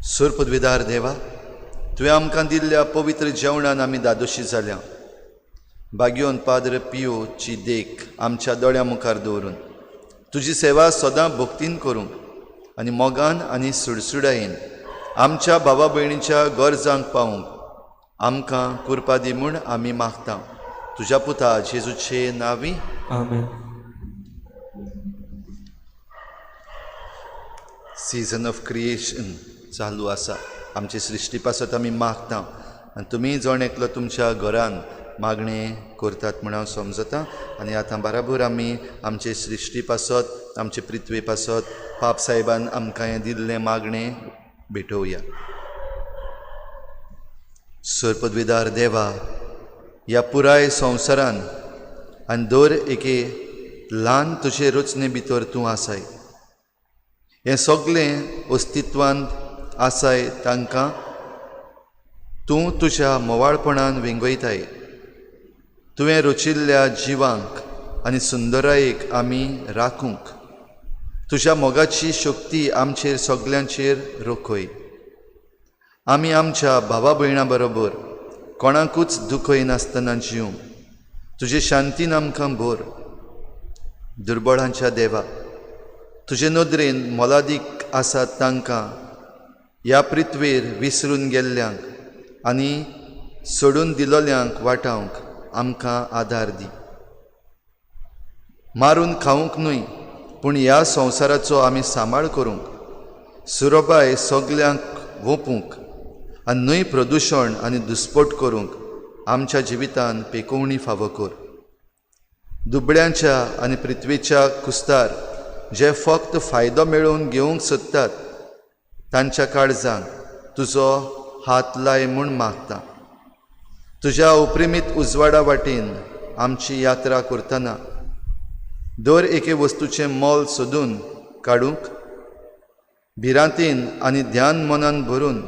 सुर पदवीदार देवा, तुवें आमकां दिल्ल्या पवित्र जेवणान आमी दादोशी जाल्या. बागयोन पाद्र पियोची देख आमच्या दोळ्यां मुखार दवरून तुजी सेवा सदां भक्तीन करूंक आनी मोगान आनी सुडसुडायेन आमच्या भावा भयणीच्या गरजांक पावूंक आमकां कुरपा दी म्हूण आमी मागता. तुज्या पुता जेजूचे नांवी आमेन. सीजन ऑफ क्रिएशन चालू आसा. आमची सृश्टी पासत आमी मागता आनी तुमी जण एकलो तुमच्या घरान मागणें करतात म्हूण हांव समजता. आनी आतां बराबर आमी आमचे सृश्टी पासत, आमचे पृथ्वे पासत पाप साहेबान आमकां हें दिल्लें मागणें भेटोवया. सरपदवीदार देवा, ह्या पुराय संवसारान आनी दर एके ल्हान तुजे रचने भितर तूं आसाय. हें सगळें अस्तित्वांत आसाय तांकां तूं तुज्या मोवाळपणान वेंगयताय. तुवें रचिल्ल्या जिवांक आनी सुंदरायेक आमी राखूंक तुज्या मोगाची शक्ती आमचेर सगल्यांचेर रोखय. आमी आमच्या भावा भयणां बरोबर कोणाकूच दुखयनासतना जिवंक तुजे शांतीन आमकां भर. दुर्बळांच्या देवा, तुजे नदरेन मोलादीक आसात तांकां ह्या पृथ्वेर विसरून गेल्ल्यांक आनी सोडून दिलोल्यांक वाटावंक आमकां आदार दी. मारून खावंक न्हय पूण ह्या संवसाराचो आमी सांबाळ करूंक, सुरोबाय सगल्यांक वोपूंक आनी न्हय प्रदुशण आनी दुस्पोट करूंक आमच्या जिवितान पेकोवणी फावो कर. दुबळ्यांच्या आनी पृथ्वीच्या कुस्तार जे फक्त फायदो मेळोवन घेवंक सोदतात तांच्या काळजांक तुजो हात लाय म्हूण मागता. तुज्या उपरिमीत उजवाडा वाटेन आमची यात्रा करतना दर एके वस्तूचें मोल सोदून काडूंक भिरांतीन आनी ध्यान मनान भरून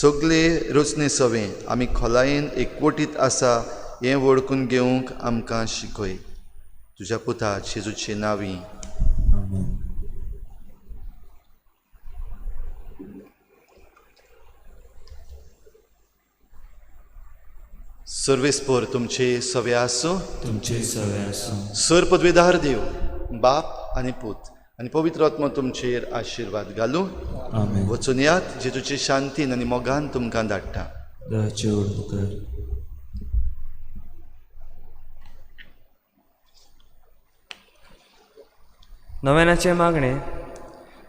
सगळे रचने सवें आमी खोलायेन एकवटीत आसा हें वळखून घेवंक आमकां शिकय. तुज्या पुता जेजूचे नांवी आमेन. सर्वेस्पोर तुमचे सवे आसूं. तुमचे सवे आसूं. सर पदवीदार देव बाप आनी पूत आनी पवित्र आत्मो तुमचेर आशिर्वाद घालूं. आमेन. वचून यात जेजूचे शांतीन आनी मोगान तुमकां धाडटा. देवाचे उपकार. नव्यानाचें मागणें.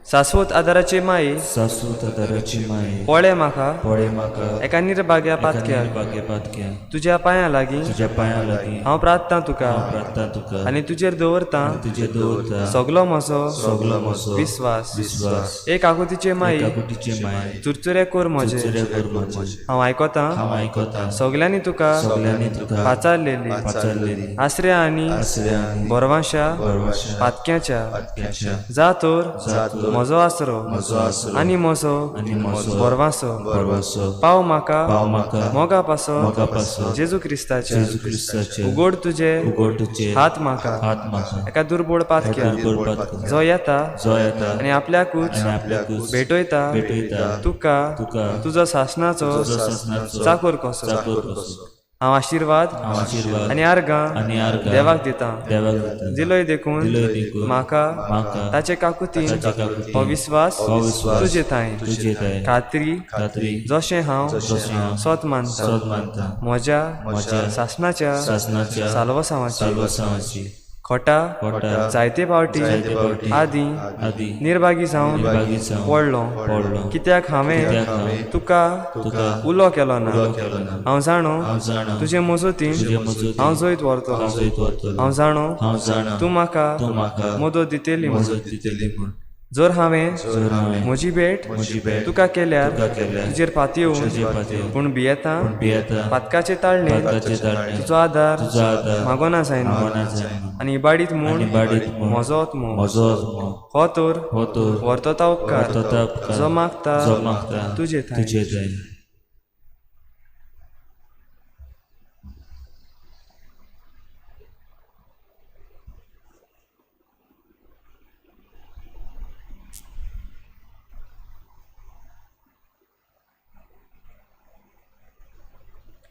सास्वत आदाराची माई, सासूत आदाराची माये, पळय म्हाका पळय म्हाका एका निर्भाग्या पातक्याक, पाक्या पातक्या, तुज्या पांयां लागीं तुज्या पांयां लागीं हांव प्रार्थना तुका हांव प्रार्थना तुका आनी तुजेर दवरतां तुजेर दवरता सगलो म्हजो सगलो म्हजो विस्वास. विस्वास. एक आकुतीचे माई, एकाकुटीचे माये, चुरचुरे कोर म्हजे, चुरचुरे कर म्हजे, हांव आयकतां हांव आयकतां सगल्यांनी तुका सगल्यांनी तुका पाचारलेली पाचारलेली आसऱ्या आनी आसऱ्या आनी भरवांशा भरवंशा पातक्याच्या पातक्याच्या जा तर जा तर म्हजो आसरो म्हजो आसरो आनी म्हजो आनी म्हजो भरवांसो भरवंसो पाव म्हाका पाव म्हाका मोगा पासो मोगा पासो जेजू क्रिस्ताच्या जेजू क्रिस्ताचे उगड तुजे उगड तुजे हात म्हाका हात म्हाका एका दुर्बोळ पातक्या दुर्बळ पातक्या जो येता जो येता आनी आपल्याकूच आनी आपल्याकूच भेटयता भेटयता तुका तुका तुजो सासणाचो तुजो सासणाचो चाकोर कसो चाकोर कसो. हांव आशिर्वाद हांव आशिर्वाद आनी आर्गां आनी आर्गां देवाक दितां. देवाक दितां. दिलोय देखून दिलोय देखून म्हाका म्हाका ताचे काकुतीन ताचे काकुतीन हो विस्वास हो विस्वास तुजे थांय तुजे थांय खात्री खात्री जशें हांव जशें हांव सोत मानता सोद मानता म्हज्या म्हज्या सासणाच्या सासणाच्या साल्वसांवाची साल्वसांवाची. खोटा खोटा जायते फावटी जायते फावटी आदी आदी निर्भागी जावन निर्भागी जावन पडलो पडलो. कित्याक हांवें कित्याक हांवें तुका तुका उलो केलो ना. उलो केलो ना. हांव जाणो हांव जाणा तुजे मजतीन तुजे मजतीन हांव जैत व्हरतलो. हांव जैत व्हरतलो. हांव जाणो हांव जाणा तूं म्हाका तूं म्हाका मदत दितली म्हूण. मजत दितली म्हूण. जर हांवें जर हांवें म्हजी भेट म्हजी भेट तुका केल्यार तुका केल्यार तुजेर पातयेवन तुजेर पातयेवन पूण भियेता पूण भियेता पातकाचे ताळणेर पातकाचे ताळणेर तुजो आदार तुजो आदार मागोना जायना मागोना जायना आनी इबाडीत म्हूण आनी इबाडीत म्हूण म्हजो आत्मो म्हजो आत्मो हो तर हो तर व्हरतोता उपकार व्हरतोता उपकार जो मागता जो मागता तुजे ठांय. तुजे ठांय.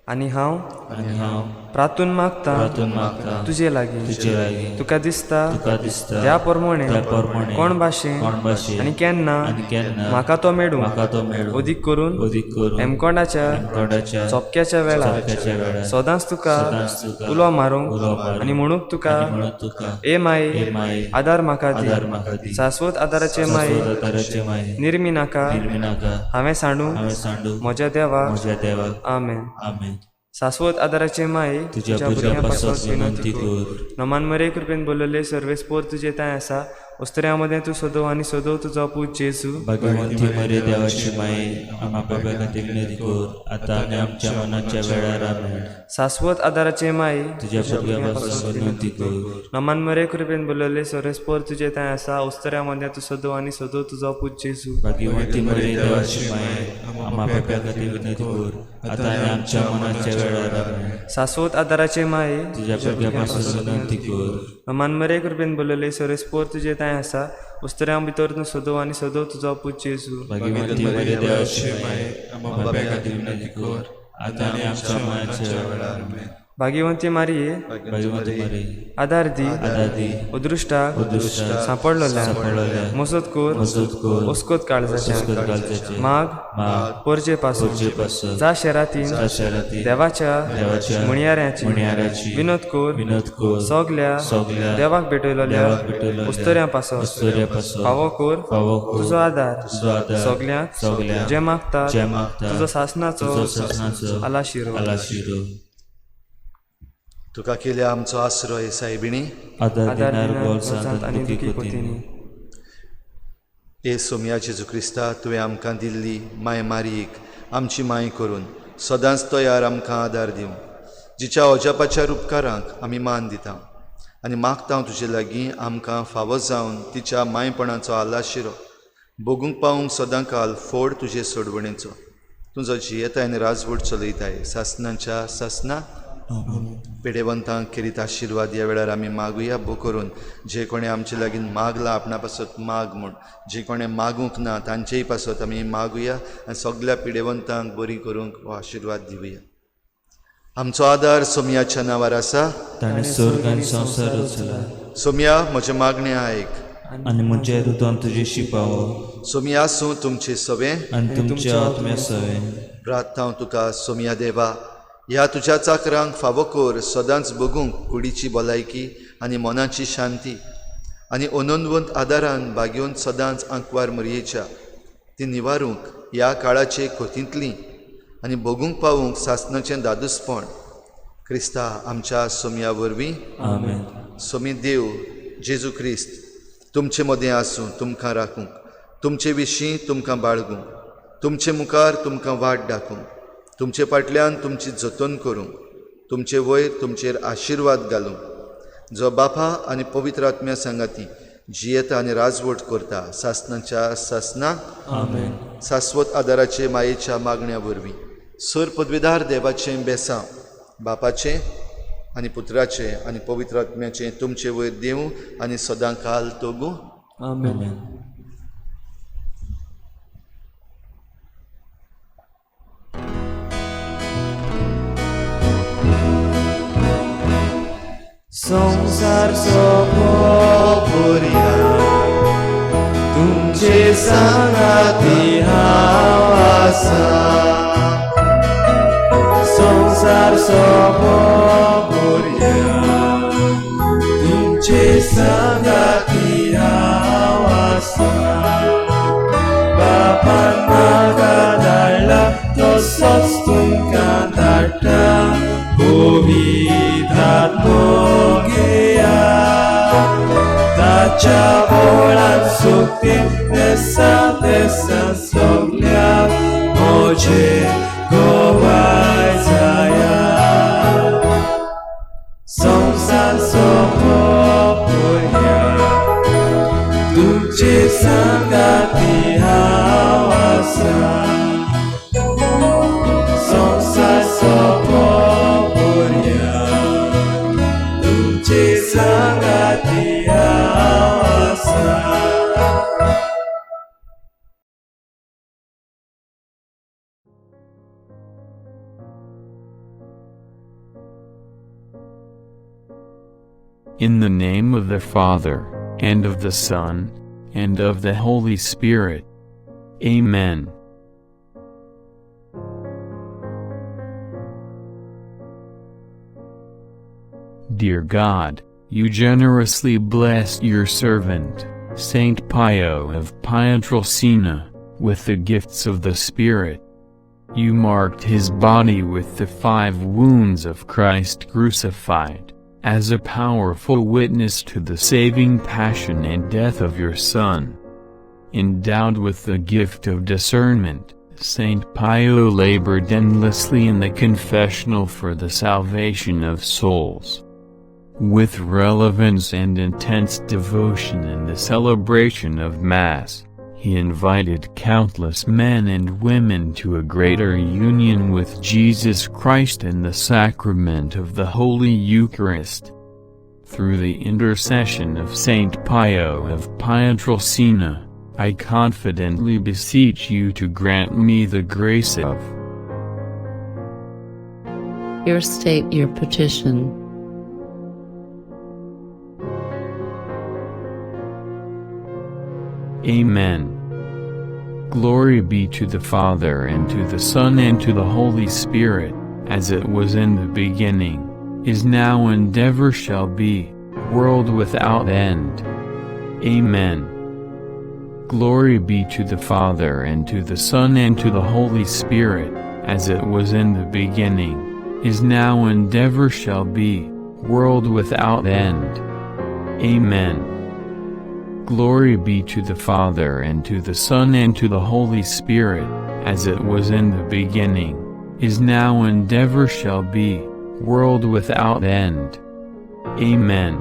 आनी हांव आनी हांव प्रातून मागता प्रार्थून मागता तुजे लागीं तुजे लागीं तुका दिसता तुका दिसता त्या प्रमाणे त्या प्रमाणे कोण भाशेन कोण भाशेन आनी केन्ना आनी केन्ना म्हाका तो मेळूं म्हाका तो मेळूं अदीक करून अदीक करून हेमकोंडाच्या हेमकोंडाच्या चोपक्याच्या वेळार चोपक्याच्या वेळार सदांच तुका सदांच तुका उलो मारूंक उलो मारूंक आनी म्हणूंक तुका आनी म्हणूंक तुका ए माये ए माये आदार म्हाका दी आदार म्हाका दी. शाश्वत आदाराचे माये शाश्वत आदाराचे माये निर्मी नाका निर्मी नाका हांवें सांडू हांवें सांडू म्हज्या देवा म्हज्या देवाक. आमेन. आमेन. शाश्वत आदाराचे माये तुज्या भुरग्यां पासत विनंती कर. नमान मरे कृपेन बोलले सर्वेस्पोर तुजे तांय आसा उस्तऱ्यां मदें तूं सदो आनी सदो तुजो पूत जेजू. भाग्यवंती मरे देवाची माये आम्हा पाप्या खातीर विनंती कर आतां आनी आमच्या मनाच्या वेळार. आमेन. शाश्वत आदाराचे माये तुज्या भुरग्यां पासत विनंती कर. नमान मरे कृपेन बोलले सर्वेस्पोर तुजे तांय आसा उस्तऱ्यां मदें तूं सदो आनी सदो तुजो पूत जेजू. भाग्यवंती मरे देवाची माये आम्हा पाप्या खातीर विनंती कर आतां आनी आमच्या मनाच्या वेळार. आमेन. शाश्वत आदाराचे माये तुज्या भुरग्यां पासत विनंती कर. नमान मरे कृपेन बोलले सर्वेस्पोर तुजे तांय आसा उस्तऱ्यां भितर तूं सदो आनी सदो तुजो पूत जेजू. भाग्यवंती मरे देवाची माये आम्हा पाप्या खातीर विनंती कर आतां आनी आमच्या मनाच्या वेळार. आमेन. भाग्यवंती मारिये भाग्यवंती मरे आदार दी आदार दी अदृश्टाक अदृश्टाक सांपडलोल्या सांपडलोल्या मसत कर मजत कर ओस्कोत काळजाच्या ओस्कोत काळजाचें माग माग पोरजे पासून पोरजे पासून जा शेरातीन जा शेरातीन देवाच्या देवाच्या म्हणयाऱ्याची म्हणयाऱ्याची विनोद कर विनोद कर सगल्या सगल्या देवाक भेटयलोल्या देवाक भेटयलोल्या उस्तऱ्यां पासत उस्तऱ्यां पासत फावो कर फावो कर तुजो आदार तुजो आदार सगल्यांक सगल्यांक जे मागतात जे मागतात तुजो सासनाचो तुजो सासनाचो आलाशिरो. आलाशिरो. तुका केल्या आमचो आसरो हे सायबिणी आदार आदार दिणार दिणार बोल्सांत आनी दुखी कोतींनी. ए सोमया जेजू क्रिस्ता तुवें आमकां दिल्ली माय मारयेक आमची माय करून सदांच तयार आमकां आदार दिवं जिच्या अजापाच्या उपकारांक आमी मान दिता आनी मागता तुजे लागीं आमकां फावो जावन तिच्या मायपणाचो आलाशिरो भोगूंक पावूंक सदां काल फोड तुजे सोडवणेचो. तुजो जियेताय आनी राजवट चलयताय सासनाच्या सासना. पेडेवंतांक खेरीत आशिर्वाद ह्या वेळार आमी मागुया भो करून जे कोणें आमचे लागीं मागला आपणा पासत माग म्हूण जे कोणें मागूंक ना तांचेय पासत आमी मागुया आनी सगल्या पिडेवंतांक बरी करूंक हो आशिर्वाद दिवया. आमचो आदार सोमयाच्या नांवार आसा. ताणें स्वर्ग आनी संवसार रचला. सोमया म्हजें मागणें आयक आनी म्हज्या रुतून तुजे शिपावो. सोमया आसूं तुमचे सवें आनी तुमच्या आत्म्या सवें. प्रार्थना तुका सोमया देवा ह्या तुज्या चाकरांक फावो कर सदांच बगूंक कुडीची भलायकी आनी मनाची शांती आनी अनंतवंत आदारान बागेवन सदांच आंकवार मरयेच्या ती निवारूंक ह्या काळाचे खोतींतली आनी भोगूंक पावूंक सासनाचें दादूसपण क्रिस्ता आमच्या सोमया वरवीं. आमेन. सोमी देव जेजू क्रिस्त तुमचे मदें आसूं तुमकां राखूंक तुमचे विशीं तुमकां बाळगूंक तुमचे मुखार तुमकां वाट दाखोवंक तुमचे फाटल्यान तुमची जतन करूंक तुमचे वयर तुमचेर आशिर्वाद घालूंक जो बापा आनी पवित्र आत्म्या सांगाती जियेता आनी राजवट करता सासनाच्या सासना. आमेन. शाश्वत आदाराचे मायेच्या मागण्या वरवीं सर पदवीदार देवाचें बेसांव बापाचें आनी पुत्राचें आनी पवित्र आत्म्याचें तुमचे वयर देवूं आनी सदां काल तोगूं. आमेन. संसार सोपोरिया तुमचे सांगाती हांव आसा. संसार सोपोरिया तुमचे तुमचे सांगाती हांव आसा. बापान म्हाका धाडला तसोच तुमकां धाडटा, पवित्र आत्मो घेया. ताच्या बोळान सुकती देसा देसा सगल्याक म्हजे गोवाय जाया. संवसार सोंपोवया तुमचे सांगाती हांव आसा. संवसार सोंपोवया तुमचे सांगाती हांव आसा. In the name of the Father, and of the Son, and of the Holy Spirit. Amen. Dear God, you generously blessed your servant, Saint Pio of Pietrelcina, with the gifts of the Spirit. You marked his body with the 5 wounds of Christ crucified, as a powerful witness to the saving passion and death of your Son. Endowed with the gift of discernment, Saint Pio labored endlessly in the confessional for the salvation of souls. With relevance and intense devotion in the celebration of Mass, he invited countless men and women to a greater union with Jesus Christ in the sacrament of the Holy Eucharist. Through the intercession of Saint Pio of Pietrelcina, I confidently beseech you to grant me the grace of. Here state your petition. Amen. Glory be to the Father, and to the Son, and to the Holy Spirit, as it was in the beginning, is now, and ever shall be, world without end. Amen. Glory be to the Father, and to the Son, and to the Holy Spirit, as it was in the beginning, is now, and ever shall be, world without end. Amen. Glory be to the Father, and to the Son, and to the Holy Spirit, as it was in the beginning, is now, and ever shall be, world without end. Amen.